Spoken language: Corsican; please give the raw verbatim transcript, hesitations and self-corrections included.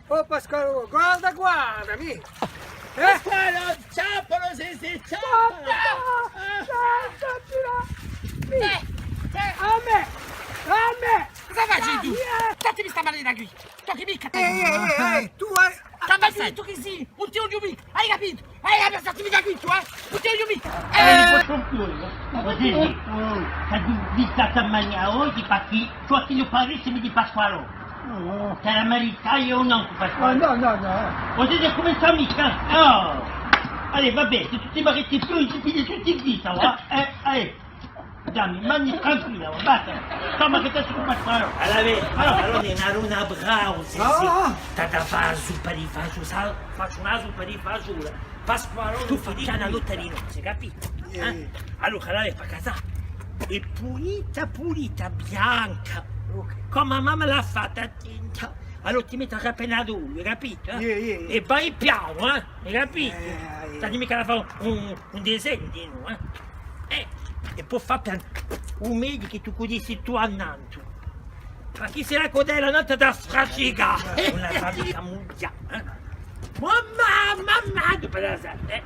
Oh Pasqualò, guarda, guarda, mì! Eh? Pasqualò, ciappalo, sì, sì, ciappalo! Guarda! Guarda, guarda! Mì! Eh, eh. À mè! À mè! Cosa faci tù? Datti mi sta manina quì! Tocchi micca! Ehi, ehi, ehi, ehi, tù hai... T'aghju dettu chì sì! Ùn ti vogliu micca! Hai capitu? Hai capitu? Statemi da quì tù, eh! Ùn ti vogliu micca! Eh! Così, così. T'aghju vistu a manina oghje, perchè ciò chì ne parli mi di Pasqualò. T'hai da marità o nò cù Pasqualò? No, no, no. Cusì ùn cumincia micca. Oh. Allez, va bè, s'è tù ti mariti più, ti pigli tutti in vita, và. Eh, allez. Dammi, manghja tranquilla, và, basta. Toma chì t'hai da cumincià. Allora, vedi, allora, allora, una bravu, sì, sì. T'hai da fà a suppa di fasgiò, sà? Facciu una suppa di fasgiò. Pasqualò, tù fai a notte di nozze, capitu? Eh? Allora, la leva à casà. È pulita, pulita, bianca. Cum'è mamma l'hà fatta, tinta. Allora ti metti appena d'oliu, capitu? Eh? È vai pianu, eh? Hai capitu? T'hai micca da fà un, un, un disegnu, eh? Eh, è po fà pianu. U megliu chì tù cudissi tù annantu. Ma chì sarà codella nata da strascicà? Una fabrica mundiale, eh? Mamma, mamma, dove la sa, eh?